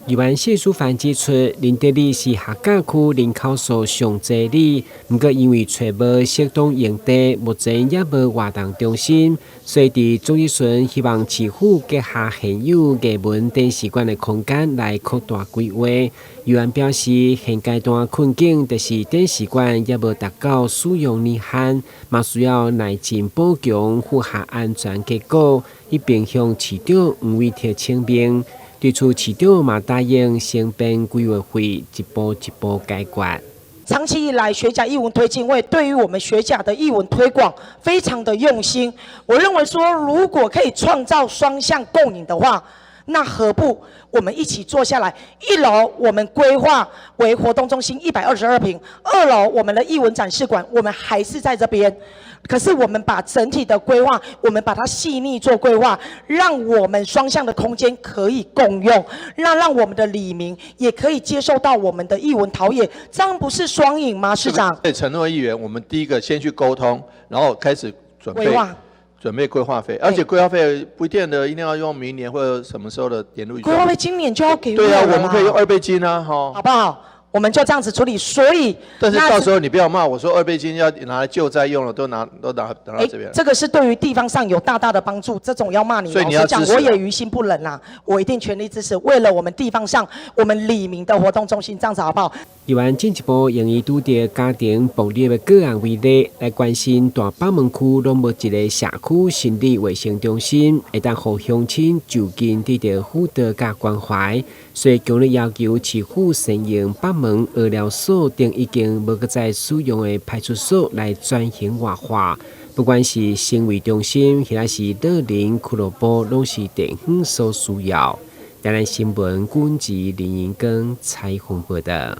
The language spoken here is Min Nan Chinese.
議員謝淑凡指出，林德里是客家區人口數上濟里，毋過因為揣無適當用地，目前猶無活動中心，所以佇總質詢希望市府結合現有藝文展示館的空間來擴大規劃。議員表示，現階段困境就是展示館猶無達到使用年限，嘛需要內進補強，符合安全結構，伊並向市長黃偉哲請命。對此，市長嘛答應先編規劃費，一步一步解決。長期以來，學甲藝文推進會對於我們學甲的藝文推廣非常的用心。我認為說，如果可以創造雙向共贏的話，那何不我們一起坐下來？一樓我們規劃為活動中心122坪，二樓我們的藝文展示館，我們還是在這邊。可是我們把整體的規劃，我們把它細膩做規劃，讓我們雙向的空間可以共用，讓我們的里民也可以接受到我們的藝文陶冶，這樣不是雙贏嗎？市長？對，承諾議員，我們第一個先去溝通，然後開始準備準備規劃費，而且規劃費不見得一定要用明年或者什麼時候的年度預算。規劃費今年就要給。對啊，我們可以用二倍金啊，哈，好不好？我們就這樣子處理，所以但是到時候你不要罵我說二倍金要拿來救災用了，都拿到這邊。這個是對於地方上有大大的幫助，這種要罵你，所以你老實講，我也於心不忍啦，我一定全力支持，為了我們地方上我們里民的活動中心，這樣子好不好？議員進一步用伊拄著家庭暴力的個案為例，來關心大北門區攏無一个社區心理衛生中心，會當予鄉親就近得到輔導佮關懷，所以強烈要求市府善用北門兒療所等已經無閣再使用的派出所來轉型活化，不管是心衛中心，抑是老人俱樂部，攏是地方所需要。台南新聞，軍籍林英庚採訪報道。